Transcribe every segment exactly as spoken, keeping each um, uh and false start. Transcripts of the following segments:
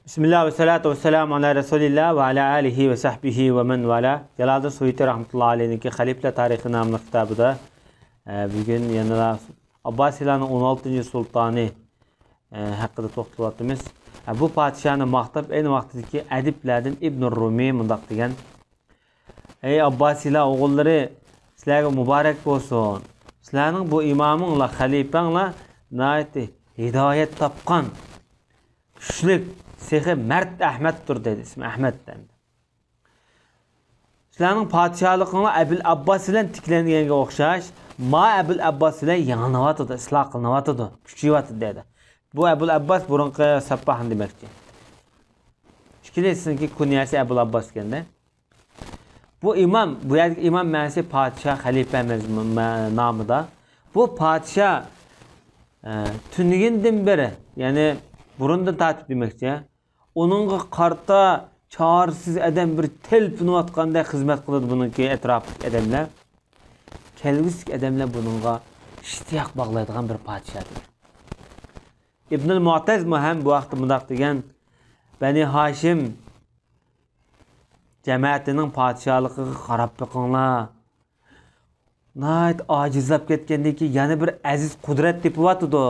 بىسمىللا ۋەسسالاتۇ ۋەسسالامۇ ئالا رەسۇلىللا ۋە ئالا ئالىھى ۋە سەھبىھى ۋە مەن ۋالا. جالالىدىن سۇيۇتى رەھمەتۇللا ئەلەيھنىڭكى خەلىپىلەر تارىخى ناملىق كىتابىدا، ئە، بۈگۈن يەنىلا ئابباسىيلارنىڭ ئون ئالتىنچى سۇلتانى، ئە، ھەققىدە توختىلىۋاتىمىز. ئە، بۇ پادىشاھنى ماختاپ، ئەينى ۋاقتىدىكى ئەدىبلەردىن ئىبنۇ رۇمى مۇنداق دېگەن: «ئەي ئابباسىيلار ئوغۇللىرى، سىلەرگە مۇبارەك بولسۇن. سىلەرنىڭ بۇ ئىمامىڭلار، خەلىپەڭلار ناھايىتى ھىدايەت تاپقان، كۈچلۈك، سېخىي مەرد ئەھمەدتۇر» دېدى. ئىسمى ئەھمەد ئەپەندى. «سىلەرنىڭ پادىشاھلىقىڭلار ئەبۇل ئابباس بىلەن تىكلەنگەنگە ئوخشاش، ما ئەبۇل ئابباس بىلەن يېڭىلىنىۋاتىدۇ، ئىسلاھ قىلىنىۋاتىدۇ، كۈچىيىۋاتىدۇ» دېدى. بۇ ئەبۇل ئابباس بۇرۇنقى سەپپاھنى دېمەكچى. ئىككىلىسىنىڭكى كۇنيەسى ئەبۇل ئابباس ئىكەندە. بۇ ئىمام، بۇ يەردىكى ئىمام مەنىسى پادىشاھ، خەلىپە مەز-، مە-، نامىدا. بۇ پادىشاھ، ئە، تۈنۈگۈندىن بېرى، يەنى بۇرۇندىن تارتىپ دېمەكچى، ئۇنىڭغا قارىتا چارىسىز ئادەم بىر تەلپۈنۈۋاتقاندەك خىزمەت قىلىدۇ بۇنىڭكى ئەتراپىدىكى ئادەملەر. كەلگۈسىدىكى ئادەملەر بۇنىڭغا ئىشتىياق باغلايدىغان بىر پادىشاھ دېگەن. ئىبنۇل مۇئتەزمۇ ھەم بۇ ھەقتە مۇنداق دېگەن: «بەنى ھاشىم جەمەتىنىڭ پادىشاھلىقىغا قاراپ بېقىڭلار. ناھايىتى ئاجىزلاپ كەتكەندىن كېيىن يەنە بىر ئەزىز قۇدرەت تېپىۋاتىدۇ.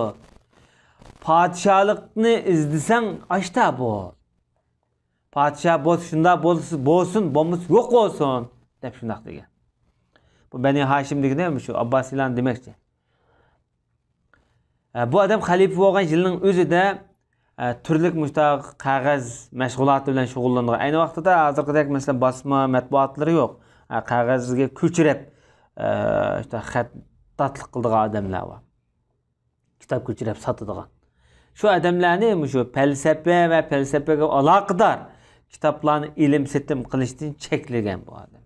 پادىشاھلىقنى ئىزدىسەڭ ئاشتا بۇ. پادىشاھ بولسا شۇنداق بولسا بولسۇن، بولمىسا يوق بولسۇن» دەپ شۇنداق دېگەن. بۇ بەنى ھاشىم دېگىنى مۇشۇ ئابباسىيلارنى دېمەكچى. ئە، بۇ ئادەم خەلىپە بولغان يىلنىڭ ئۆزىدە، ئە، تۈرلۈك مۇشتاق قەغەز مەشغۇلاتى بىلەن شۇغۇللانغان. ئەينى ۋاقتىدا ھازىرقىدەك، مەسىلەن، باسما مەتبۇئاتلىرى يوق. ئە، قەغەزگە كۆچۈرۈپ، ئە، ئىشتە خەتتاتلىق قىلىدىغان ئادەملەر بار. كىتاب كۆچۈرۈپ ساتىدىغان. شۇ ئادەملەرنى مۇشۇ پەلسەپە ۋە پەلسەپىگە ئالاقىدار كىتابلارنى ئېلىم سېتىم قىلىشتىن چەكلىگەن بۇ ئادەم.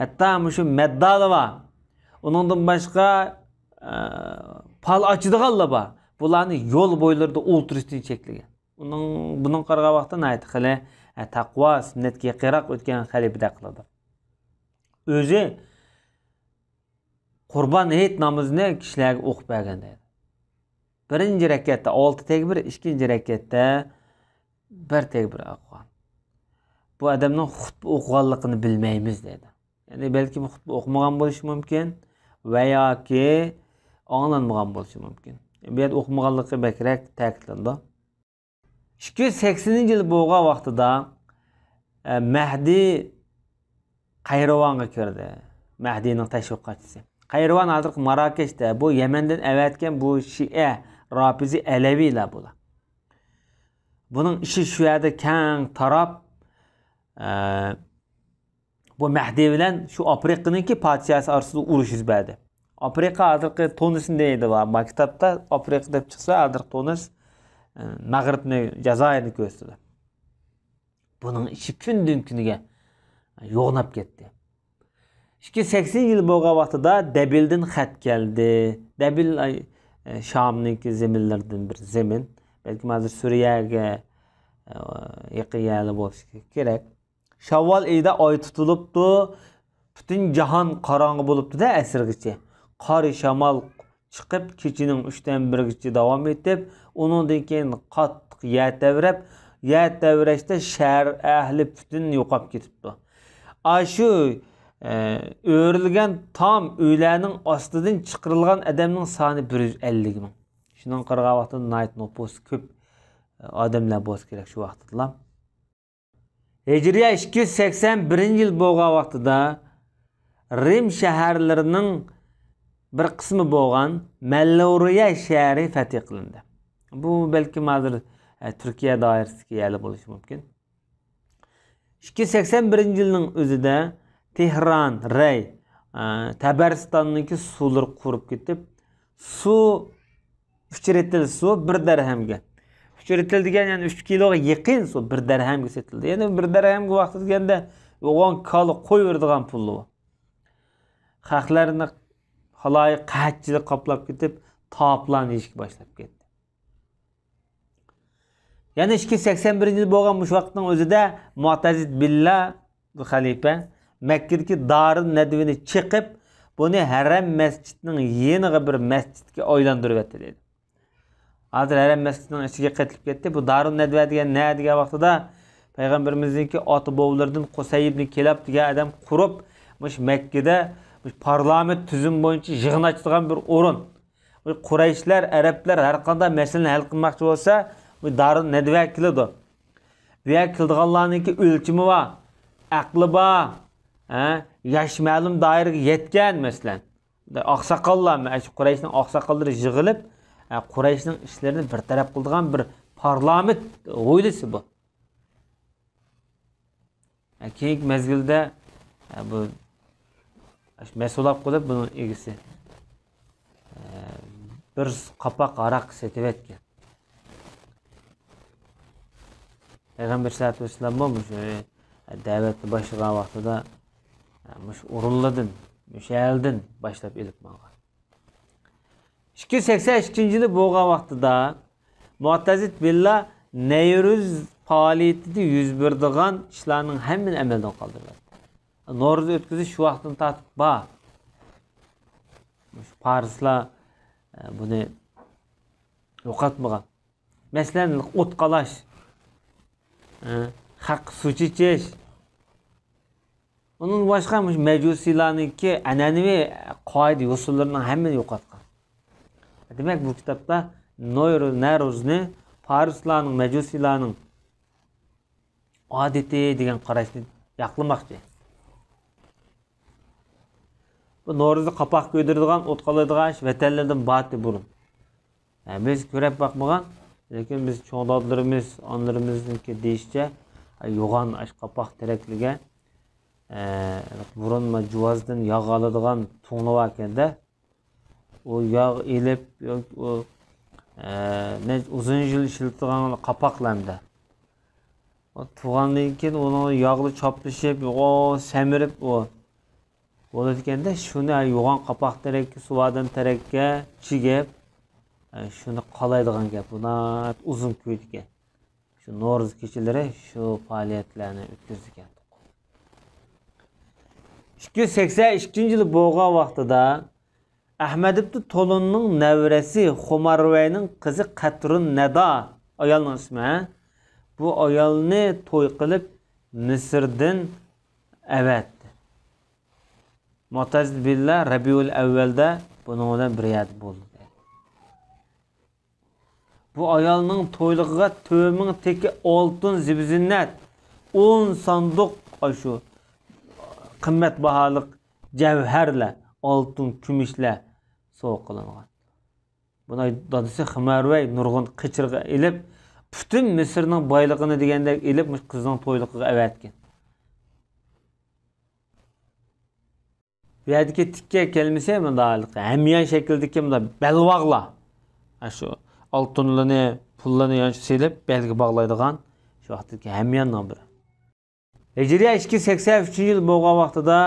ھەتتا مۇشۇ مەددالار بار. ئۇنىڭدىن باشقا، ئە، پال ئاچىدىغانلار بار. بۇلارنى يول بويلىرىدا ئولتۇرۇشتىن چەكلىگەن. ئۇنىڭ، بۇنىڭغا قارىغان ۋاقىتتا ناھايىتى خېلى، ئە، تەقۋا، سۈننەتكە يېقىنراق ئۆتكەن خەلىپىدەك قىلىدۇ. ئۆزى قۇربان ھېيت نامىزىنى كىشىلەرگە ئوقۇپ بەرگەن دەيدۇ. بىرىنچى رەكەتتە ئالتە تەكبىر، ئىككىنچى رەكەتتە بىر تەكبىر ئوقۇغان. بۇ ئادەمنىڭ خۇتبە ئوقۇغانلىقىنى بىلمەيمىز دەيدۇ. يەنى بەلكىم خۇتبە ئوقۇمىغان بولۇشى مۇمكىن ۋە ياكى ئاڭلانمىغان بولۇشى مۇمكىن. بۇ يەردە ئوقۇمىغانلىقى بەكرەك تەكىتلىنىدۇ. ئىككى يۈز سەكسىنىنچى يىل بولغان ۋاقتىدا، ئە، مەھدى قەيرىۋانغا كىردى. مەھدىنىڭ تەشۋىقاتچىسى. قەيرىۋان ھازىرقى ماراكەشتە، بۇ يەمەندىن ئەۋەتكەن بۇ شىئە، رافىزى ئەلەۋىلەر بۇلار. بۇنىڭ ئىشى شۇ يەردە كەڭ تاراپ، ئە، بۇ مەھدى بىلەن شۇ ئافرىقىنىڭكى پادىشاھى ئارىسىدا ئۇرۇش يۈز بەردى. ئافرىقا ھازىرقى تۇنىسنى دەيدۇ، ما كىتابتا ئافرىقا دەپ چىقسا، ھازىرقى تۇنىس، ئە، مەغرىبنى، جازائىرنى كۆرسىتىدۇ. بۇنىڭ ئىشى كۈندىن كۈنگە يوغىناپ كەتتى. ئىككى يۈز سەكسىن يىل بولغان ۋاقتىدا دەبىلدىن خەت كەلدى. دەبىل، ئاي، ئە، شامنىڭكى زېمىنلىرىدىن بىر زېمىن. بەلكىم ھازىر سۈرىيەگە، ئە، يېقىن يەرلەر بولۇشى كېرەك. شاۋۋال ئېيىدا ئاي تۇتۇلۇپتۇ. پۈتۈن جاھان قاراڭغۇ بولۇپتۇ-دە ئەسىرگىچە. قار، شامال چىقىپ، كېچىنىڭ ئۈچتىن بىرگىچە داۋام ئېتىپ، ئۇنىڭدىن كېيىن قاتتىق يەر تەۋرەپ، يەر تەۋرەشتە شەھەر ئەھلى پۈتۈن يوقاپ كېتىپتۇ. ئاشۇ، ئە، ئۆرۈلگەن تام ئۆيلەرنىڭ ئاستىدىن چىقىرىلغان ئادەمنىڭ سانى بىر يۈز ئەللىك مىڭ. شۇنىڭغا قارىغان ۋاقىتتا ناھايىتى نوپۇسى كۆپ، ئە، ئادەملەر بولسا كېرەك شۇ ۋاقىتتىلا. ھىجرىيە ئىككى يۈز سەكسەن بىرىنچى يىل بولغان ۋاقتىدا رىم شەھەرلىرىنىڭ بىر قىسمى بولغان مەللۇرىيە شەھىرى فەتھى قىلىندى. بۇ بەلكىم ھازىر، ئە، تۈركىيە دائىرىسىدىكى يەرلەر بولۇشى مۇمكىن. ئىككى يۈز سەكسەن بىرىنچى يىلنىڭ ئۆزىدە تېھران، رەي، ئە، تەبەرىستاننىڭكى سۇلىرى قۇرۇپ كېتىپ، سۇ، ئۈچ رېتىل سۇ بىر دەرھەمگە. ئۈچ رېتىل دېگەن، يەنى ئۈچ كىلوغا يېقىن سۇ بىر دەرھەمگە سېتىلدى. يەنى بىر دەرھەمگە ۋاقتى دېگەندە، يوغان كالا قويۇۋېرىدىغان پۇل بۇ. خەقلەرنى خالايىق قەھەتچىلىك قاپلاپ كېتىپ، تاپلارنى يېيىشكە باشلاپ كەتتى. يەنە ئىككى يۈز سەكسەن بىرىنچى يىل بولغان مۇشۇ ۋاقىتنىڭ ئۆزىدە مۇئتەزىد بىللا، بۇ خەلىپە، مەككىدىكى دارىن نەدۋىنى چېقىپ، بۇنى ھەرەم مەسچىتنىڭ يېنىغا بىر مەسچىتكە ئايلاندۇرۇۋەتتى دەيدۇ. ھازىر ھەرەم مەسچىتىنىڭ ئىچىگە قېتىلىپ كەتتى. بۇ دارۇن نەدۋە دېگەن نە دېگەن ۋاقتىدا، پەيغەمبىرىمىزنىڭكى ئاتا بوۋىلىرىدىن قۇسەي ئىبنى كىلاب دېگەن ئادەم قۇرۇپ، مۇشۇ مەككىدە مۇشۇ پارلامېنت تۈزۈم بويىچە يىغىن ئاچىدىغان بىر ئورۇن. مۇشۇ قۇرەيشلەر، ئەرەبلەر ھەر قانداق مەسىلىنى ھەل قىلماقچى بولسا، مۇشۇ دارۇن نەدۋە كېلىدۇ. بۇ يەرگە كېلىدىغانلارنىڭكى ئۆلچىمى بار، ئەقلى بار، ھە، ياش مەلۇم دائىرىگە يەتكەن، مەسىلەن. ئاقساقاللار، مەن شۇ قۇرەيشنىڭ ئاقساقاللىرى يىغىلىپ، ھە، قۇرەيشنىڭ ئىشلىرىنى بىر تەرەپ قىلىدىغان بىر پارلامېنت ھويلىسى بۇ. ھە، كېيىنكى مەزگىلدە، ھە، بۇ، ئاشۇ مەسئۇل ئاپ قىلىپ بۇنىڭ ئىگىسى، ھە، بىر قاپاق ھاراق سېتىۋەتكەن. پەيغەمبەر سەللەللاھۇ ئەلەيھى ۋەسەللەممۇ مۇشۇ دەۋەتنى باشلىغان ۋاقتىدا مۇشۇ ئورۇنلاردىن، مۇشۇ ئەلدىن باشلاپ ئېلىپ ماڭغان. ئىككى يۈز سەكسەن ئىككىنچى يىلى بولغان ۋاقتىدا مۇئتەزىت بىللا نەيرۇز پائالىيىتىدە يۈز بېرىدىغان ئىشلارنىڭ ھەممىنى ئەمەلدىن قالدۇرۇۋەتتى. نورۇز ئۆتكۈزۈش شۇ ۋاقىتتىن تارتىپ بار. مۇشۇ پارسلار، ئە، بۇنى يوقاتمىغان. مەسىلەن، ئوت قالاش، ئە، خەققە سۇ چېچىش. ئۇنىڭدىن باشقا مۇشۇ مەجۇسىيلارنىڭكى ئەنئەنىۋى قائىدە يوسۇنلىرىنىڭ ھەممىنى يوقاتقان. دېمەك، بۇ كىتابتا نويرۇ-، نەرۇزنى پارسلارنىڭ، مەجۇسىيلارنىڭ ئادىتى دېگەن قاراشنى ياقلىماقچى. بۇ نورۇزدا قاپاق كۆيدۈرىدىغان، ئوت قالايدىغان ئىش ۋەتەنلەردىن بارتى بۇرۇن. ھە، بىز كۆرۈپ باقمىغان، لېكىن بىز چوڭ دادىلىرىمىز، ئانىلىرىمىزنىڭكى دېيىشىچە، ھە، يوغان ئاشۇ قاپاق تېرەكلىگە، ھە، بۇرۇن ما جۇۋازدىن ياغ ئالىدىغان تۇڭلا باركەن-دە، ئۇ ياغ ئېلىپ، ياكى ئۇ، ئە، نەچچە ئۇزۇن يىل ئىشلىتىدىغان قاپاقلاردا. ئۇ تۇغاندىن كېيىن ئۇنىڭ ياغلىرى چاپلىشىپ، ئۇ سەمرىپ، ئۇ بولىدىكەندە، شۇنى يوغان قاپاق تېرەككە، سۇۋادان تېرەككە چىگىپ، ئە، شۇنى قالايدىغان گەپ، ئۇ ناھايىتى ئۇزۇن كۆيىدىكەن. شۇ نورۇز كېچىلىرى شۇ پائالىيەتلەرنى ئۆتكۈزىدىكەن. ئىككى يۈز سەكسەن ئىككىنچى يىلى بولغان ۋاقتىدا ئەھمەد ئىبن تولۇننىڭ نەۋرىسى خۇمارۋەينىڭ قىزى قەترۇن نەدا، ئايالنىڭ ئىسمى، ھە؟ بۇ ئايالنى توي قىلىپ مىسىردىن ئەۋەتتى. مۇتەز بىللە رەبىئۇل ئەۋۋەلدە بۇنىڭ بىلەن بىر يەردە بولدى. بۇ ئايالنىڭ تويلۇقىغا تۆت مىڭ تېكە ئالتۇن زىبۇزىننەت، ئون ساندۇق ئاشۇ قىممەت باھالىق جەۋھەرلەر، ئالتۇن، كۈمۈشلەر سوۋغا قىلىنغان. بۇنى دادىسى خىمارۋەي نۇرغۇن قېچىرغا ئېلىپ، پۈتۈن مىسىرنىڭ بايلىقىنى دېگەندەك ئېلىپ، مۇشۇ قىزنىڭ تويلۇقىغا ئەۋەتكەن. بۇ يەردىكى تىككە كەلمىسى مۇنداق ھەميان شەكلىدىكى مۇنداق بەلباغلار. ئاشۇ ئالتۇنلىرىنى، پۇللىرىنى يانچۇق سېلىپ بەلگە باغلايدىغان شۇ ۋاقىتتىكى ھەمياننىڭ بىرى. ھىجرىيە ئىككى يۈز سەكسەن ئۈچىنچى يىل بولغان ۋاقتىدا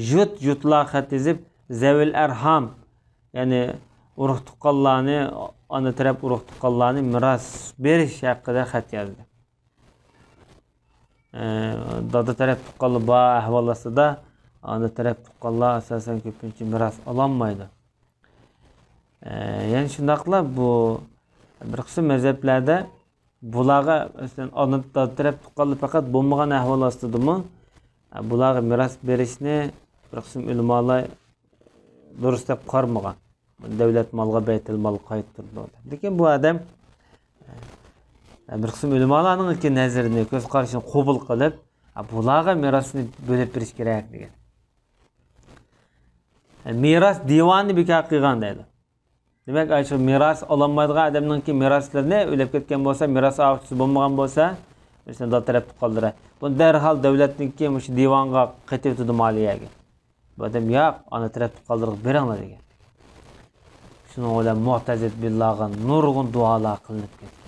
جۇت جۇتلار خەت يېزىپ، زەۋىل ئەرھام، يەنى ئۇرۇق تۇغقانلارنى، ئانا تەرەپ ئۇرۇق تۇغقانلارنى مىراس بېرىش ھەققىدە خەت يازدى. ئە، دادا تەرەپ تۇغقانلار بار ئەھۋال ئاستىدا، ئانا تەرەپ تۇغقانلار ئاساسەن كۆپىنچە مىراس ئالالمايدۇ. ئە، يەنە شۇنداقلا بۇ بىر قىسىم مەزھەپلەردە بۇلارغا، مەسىلەن، ئانا دادا تەرەپ تۇغقانلار پەقەت بولمىغان ئەھۋال ئاستىدىمۇ، ئە، بۇلارغا مىراس بېرىشنى بىر قىسىم ئۆلىمالار دۇرۇس دەپ قارىمىغان. دۆلەت مالغا بەيتۇل مال قايتۇرىدۇ. لېكىن بۇ ئادەم، ئە، بىر قىسىم ئۆلىمالارنىڭكى نەزىرىنى، كۆز قارىشىنى قوبۇل قىلىپ، ئە، بۇلارغا مىراسنى بۆلۈپ بېرىش كېرەك دېگەن. ئە، مىراس دىۋانىنى بىكار قىلغان دەيدۇ. دېمەك، ئاشۇ مىراس ئالالمايدىغان ئادەمنىڭكى مىراسلىرىنى، ئۆلۈپ كەتكەن بولسا، مىراس ئاغۇچىسى بولمىغان بولسا، مەسىلەن، دادا تەرەپ تۇغقانلىرى، بۇنى دەرھال دۆلەتنىڭكى مۇشۇ دىۋانغا قېتىۋېتىدۇ مالىيەگە. بۇ ئادەم، ياق، ئانا تەرەپ تۇغقانلىرىغا بېرىڭلار دېگەن. شۇنىڭ بىلەن مۇئتەزىت بىللاغا نۇرغۇن دۇئالار قىلىنىپ كەتكەن.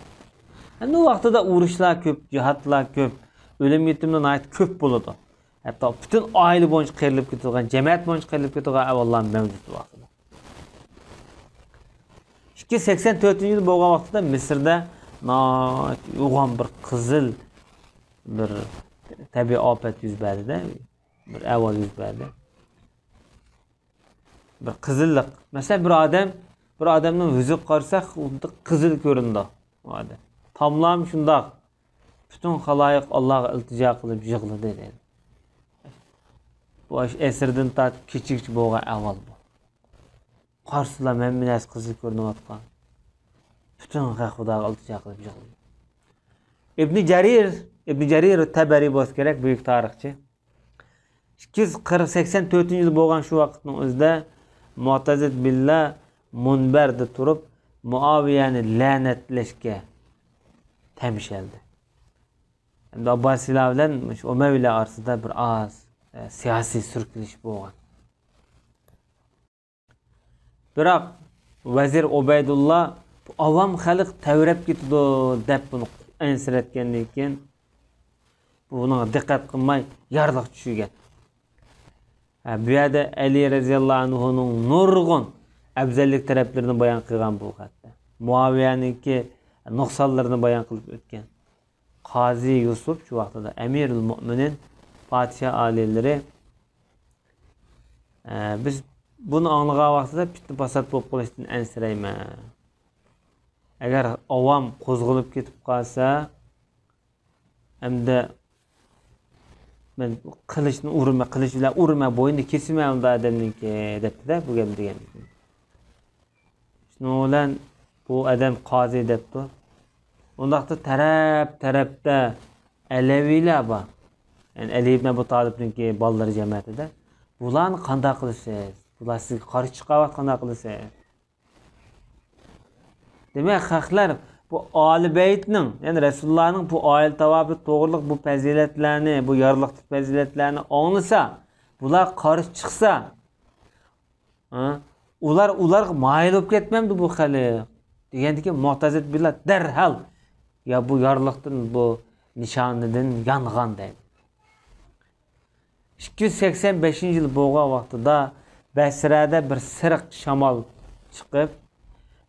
ئەمدى ئۇ ۋاقتىدا ئۇرۇشلار كۆپ، جىھادلار كۆپ، ئۆلۈم يېتىملەر ناھايىتى كۆپ بولىدۇ. ھەتتا پۈتۈن ئائىلە بويىچە قىرىلىپ كېتىدىغان، جەمەت بويىچە قىرىلىپ كېتىدىغان ئەھۋاللار مەۋجۇت ئۇ ۋاقتىدا. ئىككى يۈز سەكسەن تۆتىنچى يىل بولغان ۋاقتىدا مىسىردا ناھايىتى يوغان بىر قىزىل بىر تەبىئىي ئاپەت يۈز بەردى-دە، بىر ئەھۋال يۈز بەردى. بىر قىزىللىق. مەسىلەن، بىر ئادەم بىر ئادەمنىڭ يۈزىگە قارىساق، خۇددى قىزىل كۆرۈنىدۇ. ئۇ ئادەم. تاملام شۇنداق. پۈتۈن خالايىق ئاللاغا ئىلتىجا قىلىپ يىغلىدى دەيدۇ. بۇ ئەسىردىن تارتىپ كېچىگىچە بولغان ئەھۋال بۇ. قارىسىلا ھەممە نەرسە قىزىل كۆرۈنۈۋاتقان. پۈتۈن خەق خۇداغا ئىلتىجا قىلىپ يىغلىدى. ئىبنى جەرىر، ئىبنى جەرىر تەبەرى بولسا كېرەك، بۈيۈك تارىخچى. ئىككى يۈز قىرىق، سەكسەن تۆتىنچى يىل بولغان شۇ ۋاقىتنىڭ ئۆزىدە مۇئتەزىد بىللە مۇنبەردە تۇرۇپ، مۇئاۋىيەنى لەنەتلەشكە تەمشەلدى. ئەمدى ئابباسىيلار بىلەن مۇشۇ ئۇمەۋىيلار ئارىسىدا بىر ئاز، ئە، سىياسىي سۈركىلىش بولغان. بىراق ۋەزىر ئۇبەيدۇللا، «بۇ ئاۋام خەلق تەۋرەپ كېتىدۇ» دەپ بۇنى ئەنسىرەتكەندىن كېيىن، بۇنىڭغا دىققەت قىلماي يارلىق چۈشۈرگەن. ھە، بۇ يەردە ئەلى رەزىياللاھۇ ئەنھۇنىڭ نۇرغۇن ئەۋزەللىك تەرەپلىرىنى بايان قىلغان بۇ خەتتە. مۇئاۋىيەنىڭكى نۇقسانلىرىنى بايان قىلىپ ئۆتكەن. قازى يۈسۈپ شۇ ۋاقتىدا ئەمىرۇل مۆمىنىن، پادىشاھ ئالىيلىرى، ئە، بىز بۇنى ئاڭلىغان ۋاقتىدا پىتنە پاسات بولۇپ قېلىشتىن ئەنسىرەيمەن. ئەگەر ئاۋام قوزغىلىپ كېتىپ قالسا، ئەمدى مەن قىلىچنى ئۇرىمەن، قىلىچ بىلەن ئۇرىمەن، بوينىنى كېسىمەن ئۇنداق ئادەمنىڭكى، دەپتىدە بۇ گەپنى دېگەن. شۇنىڭ بىلەن بۇ ئادەم قازى دەپتۇ. ئۇنداقتا تەرەپ-تەرەپتە ئەلەۋىيلەر بار. يەنى ئەلى ئىبن ئەبۇ تالىپنىڭكى بالىلىرى جەمەتىدە. بۇلارنى قانداق قىلىسىز؟ بۇلار سىزگە قارشى چىقىۋاتقان قانداق قىلىسىز؟ دېمەك، خەقلەر بۇ ئالىي بەيتنىڭ، يەنى رەسۇلۇللانىڭ بۇ ئائىلە تاۋابىئات توغرىلىق بۇ پەزىلەتلەرنى، بۇ يارلىقتىكى پەزىلەتلەرنى ئاڭلىسا، بۇلار قارشى چىقسا، ھە، ئۇلار، ئۇلارغا مايىل بولۇپ كەتمەمدۇ بۇ خەلق؟ دېگەندىكىن مۇئتەزىد بىللە دەرھال، يا بۇ يارلىقتىن، بۇ نىشانىدىن يانغان دەيدۇ. ئىككى يۈز سەكسەن بەشىنچى يىل بولغان ۋاقتىدا بەسرەدە بىر سېرىق شامال چىقىپ،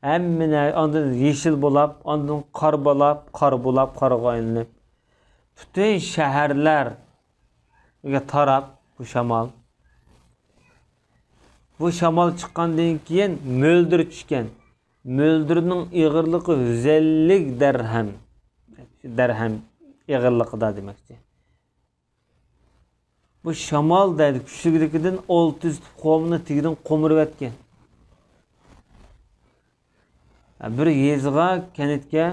ھەممە نەرسە ئاندىن يېشىل بولاپ، ئاندىن قارا بولاپ، قارا بولاپ، قارىغا ئايلىنىپ، پۈتۈن شەھەرلەرگە تاراپ بۇ شامال. بۇ شامال چىققاندىن كېيىن مۆلدۈر چۈشكەن. مۆلدۈرنىڭ ئېغىرلىقى يۈز ئەللىك دەرھەم. دەرھەم ئېغىرلىقىدا دېمەكچى. بۇ شامال دەيدۇ، كۈچلۈكلۈكىدىن ئالتە يۈز تۈپ قومنى تېگىدىن قومۇرۇۋەتكەن. بىر يېزىغا، كەنتكە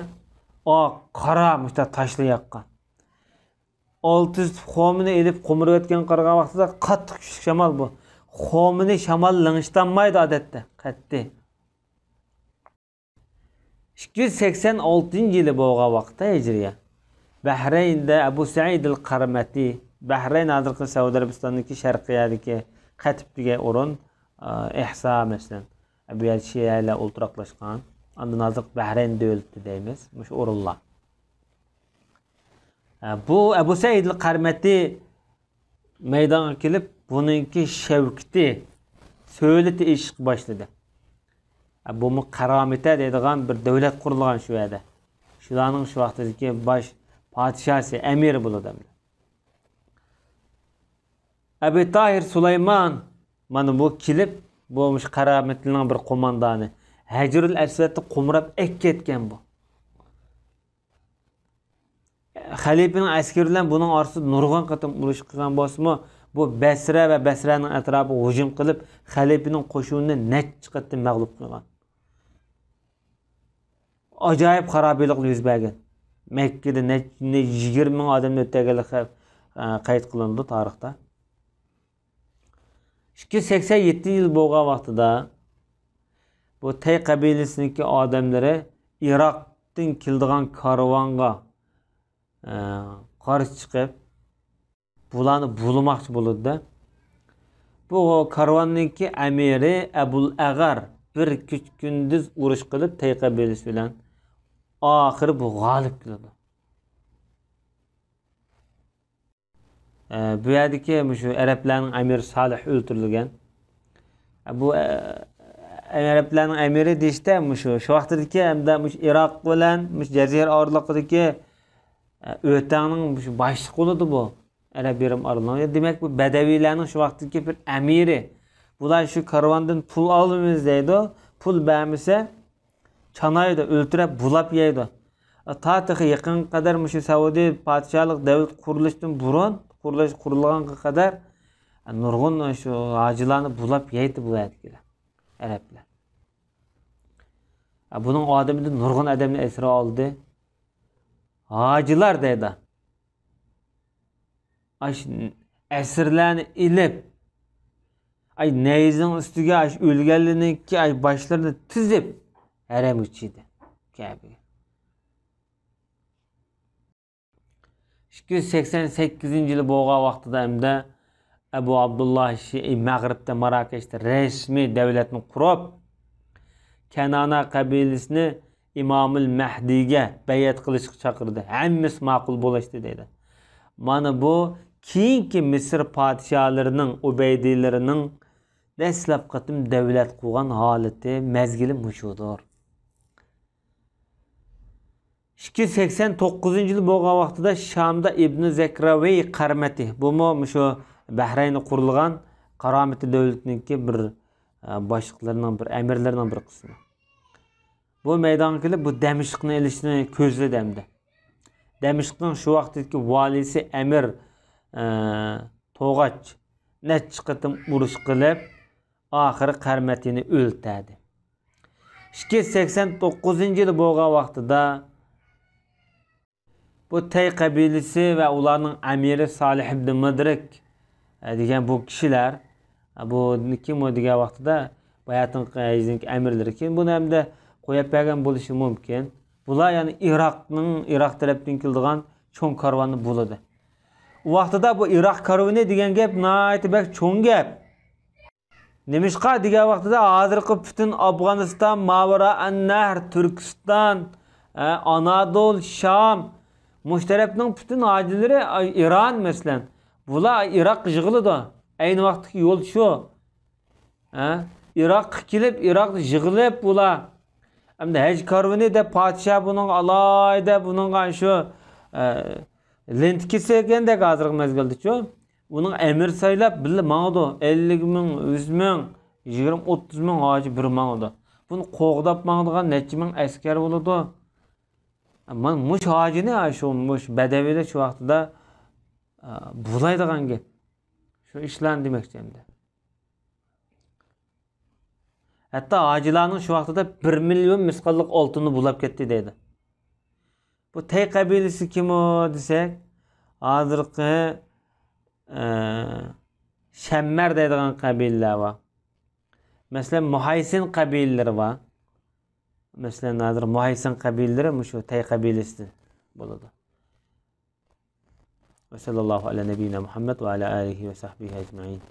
ئاق، قارا مۇشۇنداق تاشلار ياغقان. ئالتە يۈز تۈپ خۇمىنى ئېلىپ قومۇرۇۋەتكەن قارىغان ۋاقتىدا قاتتىق كۈچلۈك شامال بۇ. خۇمىنى شامال لىڭشىتالمايدۇ ئادەتتە، قەتئىي. ئىككى يۈز سەكسەن ئالتىنچى يىلى بولغان ۋاقىتتا ھىجرىيە. بەھرەيندە ئەبۇ سەئىد ئەل قەرمەتى، بەھرەين ھازىرقى سەئۇدى ئەرەبىستانىدىكى شەرقىيەدىكى قەتىپ دېگەن ئورۇن، ئە، ئەھسا مەسىلەن. بۇ يەردە شىئەلەر ئولتۇراقلاشقان. ئاندىن ھازىرقى بەھرەين دۆلىتى دەيمىز، مۇشۇ ئورۇنلار. ئە، بۇ ئەبۇ سەئىد ئەل قەرمەتى مەيدانغا كېلىپ، بۇنىڭكى شەۋكىتى، سۆلىتى ئېشىشقا باشلىدى. ئە، بۇمۇ قارامىتە دەيدىغان بىر دۆلەت قۇرۇلغان شۇ يەردە. شۇلارنىڭ شۇ ۋاقتىدىكى باش پادىشاسى، ئەمىرى بولىدۇ ئەمدى. ئەبى تاھىر سۇلايمان، مانا بۇ كېلىپ، بۇ مۇشۇ قارامىتىنىڭ بىر قوماندانى. ھەجرۇل ئەسۋەدنى قومۇراپ ئەكەتكەن بۇ. خەلىپىنىڭ ئەسكىرى بىلەن بۇنىڭ ئارىسىدا نۇرغۇن قېتىم ئۇرۇش قىلغان بولسىمۇ، بۇ بەسرە ۋە بەسرەنىڭ ئەتراپىغا ھۇجۇم قىلىپ، خەلىپىنىڭ قوشۇنىنى نەچچە قېتىم مەغلۇپ قىلغان. ئاجايىپ خارابىلىقلار يۈز بەرگەن. مەككىدە نەچچە، يىگىرمە مىڭ ئادەمنى ئۆلتۈرگەنلىكى، ئە، قەيت قىلىنىدۇ تارىختا. ئىككى يۈز سەكسەن يەتتىنچى يىل بولغان ۋاقتىدا بۇ تەي قەبىلىسىنىڭكى ئادەملىرى ئىراقتىن كېلىدىغان كارۋانغا، ئە، قارشى چىقىپ، بۇلارنى بۇلىماقچى بولىدۇ-دە. بۇ كارۋاننىڭكى ئەمىرى ئەبۇل ئەغار بىر كېچە كۈندۈز ئۇرۇش قىلىپ، تەي قەبىلىسى بىلەن ئاخىرى بۇ غالىب كېلىدۇ. ئە، بۇ يەردىكى مۇشۇ ئەرەبلەرنىڭ ئەمىرى سالىھ ئۆلتۈرۈلگەن. ئە، بۇ، ئە، ئەرەبلەرنىڭ ئەمىرى دېيىشتە مۇشۇ، شۇ ۋاقتىدىكى ھەمدە مۇشۇ ئىراق بىلەن مۇشۇ جەزىرە ئارىلىقىدىكى، ئە، ئۆتەڭنىڭ مۇشۇ باشلىقى بولىدۇ بۇ. ئەرەب يېرىم ئارىلىنىڭ. دېمەك، بۇ بەدەۋىيلەرنىڭ شۇ ۋاقتىدىكى بىر ئەمىرى. بۇلار شۇ كارۋاندىن پۇل ئالىمىز دەيدۇ. پۇل بەرمىسە، چانايدۇ، ئۆلتۈرۈپ، بۇلاپ يەيدۇ. تا تېخى يېقىنغا قەدەر مۇشۇ سەئۇدى پادىشاھلىق دەۋلەت قۇرۇلۇشتىن بۇرۇن، قۇرۇلۇش، قۇرۇلغانغا قەدەر نۇرغۇن شۇ ھاجىلارنى بۇلاپ يەيتتى بۇ يەردىكىلەر، ئەرەبلەر. بۇنىڭ ئادىمىدىن نۇرغۇن ئادەمنى ئەسىر ئالدى. ھاجىلار دەيدۇ. ئاش ئەسىرلەرنى ئېلىپ، ئاي نەيزىنىڭ ئۈستىگە ئاش ئۆلگەنلىرىنىڭكى ئاي باشلىرىنى تىزىپ، ھەرەمگە چىدى، كەبىگە. ئىككى يۈز سەكسەن سەككىزىنچى يىلى بولغان ۋاقتىدا ھەمدە ئەبۇ ئابدۇللا شىئى مەغرىبتە، ماراكەشتە رەسمىي دەۋلەتنى قۇرۇپ، كەنانە قەبىلىسىنى ئىمامۇل مەھدىگە بەيئەت قىلىشقا چاقىردى. ھەممىسى ماقۇل بولۇشتى دەيدۇ. مانا بۇ كېيىنكى مىسىر پادىشاھلىرىنىڭ، ئۇبەيدىلىرىنىڭ دەسلەپ قېتىم دەۋلەت قۇرغان ھالىتى، مەزگىلى مۇشۇدۇر. ئىككى يۈز سەكسەن توققۇزىنچى يىل بولغان ۋاقتىدا شامدا ئىبنى زەكراۋىي قەرمەتى، بۇمۇ مۇشۇ بەھرەينى قۇرۇلغان قارامىتى دۆلىتىنىڭكى بىر، ئە، باشلىقلىرىنىڭ بىر، ئەمىرلىرىنىڭ بىر قىسمى. بۇ مەيدانغا كېلىپ، بۇ دەمىشقنى ئېلىشنى كۆزلىدى ئەمدى. دەمىشقنىڭ شۇ ۋاقىتتىكى ۋالىيسى ئەمىر، ئە، توغاچ نەچچە قېتىم ئۇرۇش قىلىپ، ئاخىرى قەرمەتىنى ئۆلتۈردى. ئىككى يۈز سەكسەن توققۇزىنچى يىلى بولغان ۋاقتىدا بۇ تەي قەبىلىسى ۋە ئۇلارنىڭ ئەمىرى سالىھ ئىبنى مۇدرىك، ئە، دېگەن بۇ كىشىلەر، ئە، بۇ كىم ئۇ دېگەن ۋاقتىدا باياتىنقى ھەيزنىڭ ئەمىرلىرى. كېيىن بۇنى ئەمدى قويۇپ بەرگەن بولۇشى مۇمكىن. بۇلار يەنى ئىراقنىڭ، ئىراق تەرەپتىن كېلىدىغان چوڭ كارۋاننى بۇلىدى. ئۇ ۋاقتىدا بۇ ئىراق كارۋىنى دېگەن گەپ ناھايىتى بەك چوڭ گەپ. نېمىشقا دېگەن ۋاقتىدا، ھازىرقى پۈتۈن ئافغانىستان، ماۋىرائەننەھر، تۈركىستان، ئە، ئانادول، شام، مۇشۇ تەرەپنىڭ پۈتۈن ھاجىلىرى، ئاي، ئىران، مەسىلەن، بۇلار ئىراققا يىغىلىدۇ. ئەينى ۋاقىتتىكى يول شۇ. ئە، ئىراققا كېلىپ، ئىراقتا يىغىلىپ بۇلار. ئەمدى ھەج كارۋىنى دەپ پادىشاھ بۇنىڭغا ئالاھىدە، بۇنىڭغا شۇ، ئە، لېنتە كېسىۋەتكەندەك ھازىرقى مەزگىلدىچۇ. ئۇنىڭ ئەمىر سايلاپ بىللە ماڭىدۇ. ئەللىك مىڭ، يۈز مىڭ، يىگىرمە، ئوتتۇز مىڭ ھاجى بىر ماڭىدۇ. بۇنى قوغداپ ماڭىدىغان نەچچە مىڭ ئەسكەر بولىدۇ. مانا مۇشۇ ھاجىنى، شۇ، مۇشۇ بەدەۋىيلەر شۇ ۋاقتىدا، ئە، بۇلايدىغان گەپ. شۇ ئىشلارنى دېمەكچى ئەمدى. ھەتتا ھاجىلارنىڭ شۇ ۋاقتىدا بىر مىليون مىسقاللىق ئالتۇننى بۇلاپ كەتتى دەيدۇ. بۇ تەي قەبىلىسى كىم ئۇ دېسەك، ھازىرقى، ئە، شەممەر دەيدىغان قەبىلىلەر بار. مەسىلەن، مۇھايسىن قەبىلىلىرى بار. مەسىلەن، ھازىر مۇھايسىن قەبىلىلىرى مۇشۇ تەي قەبىلىسىدىن بولىدۇ. وصلى الله على نبينا محمد وعلى آله وصحبه أجمعين.